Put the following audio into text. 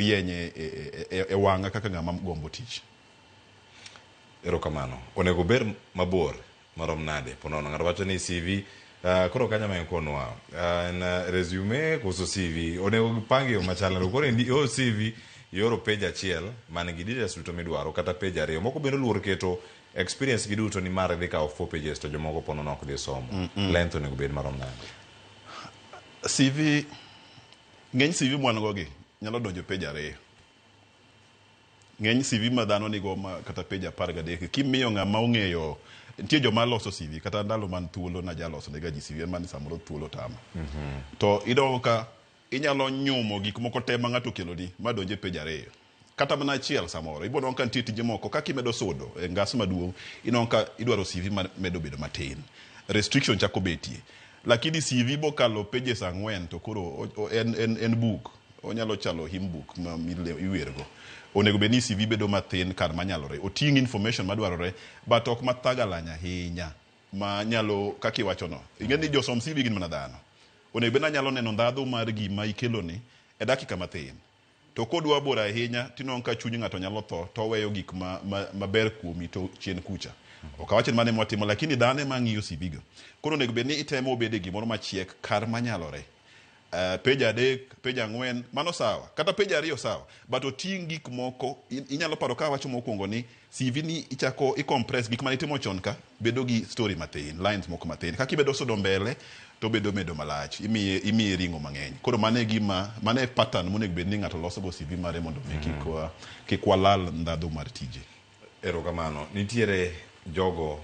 Rieny e wang'a kaka ng'ama gombo tich. Erokamano. Onego ober mabor marom nade? Ponono ng'ato wacho ni CV koro kanyo ma ikonwa en resume koso CV onego gipangi yo machal nade? Koro ioro CV, ioro page achiel man gi details duto midwaro kata page ariyo. Moko bende oluor keto experience gi duto ni mar dhi kawo 4 pages to jomoko ponono ok dhi somo. Length onego bed marom nade? CV, ng'eny CV mwan go gi nyalo donjo page 2. Ng'eny CV ma dhano nigo ma kata page 13 kimiyo ng'ama ong'eyo, nitie joma loso CV. Kata ndalo man thuolo najaloso nega ji CV man samoro thuolo tama. To idongo ka inyalo nyumo gik moko te ma ng'ato okeloni ma donje page 2 kata mana achiel. Samoro ibo nwang'o ka nitie tije moko kaka imedo sudo e ngas maduong', inwang'o ka idwaro CV ma medo bedo matin, restriction chako betie. Lakini CV mokalo pages 4 to koro en book, onyalo chalo hymn book ma iwergo. Onego bed ni CV bedo mathin kar manyalore, oting' information madwarore, but ok mathagalany ahinya ma nyalo kaka iwachono. Ing'e ni josom CV gin mana dhano. Onego bed ni anyalo neno ndhadhu mar gima ikeloni e dakika mathin. To kodwa bor ahinya, tinwang'o ka chuny ng'ato nyalo tho to oweyo gik maber kuomi to chien kucha. Ok awach ni mano ema watimo, lakini dhano ema ng'iyo CV go. Koro onego bed ni itemo obed e gimoro machiek kar manyalore. Page 3, page 4, mano sawa. Kata page 2 sawa. But oting' gik moko, inyalo paro ka awacho mokwongo ni CV ni ichako i compress gik mane itimo chon ka bedo gi story mathin, lines moko mathin. Kaka ibedo sudo mbele to obedo medo malach, imiye ring'o mang'eny. Koro mano e gima, mano e pattern monego bed ni ng'ato loso go CV mare mondo mi kik walal ndhadhu mar tije. Erokamano. Nitiere jogo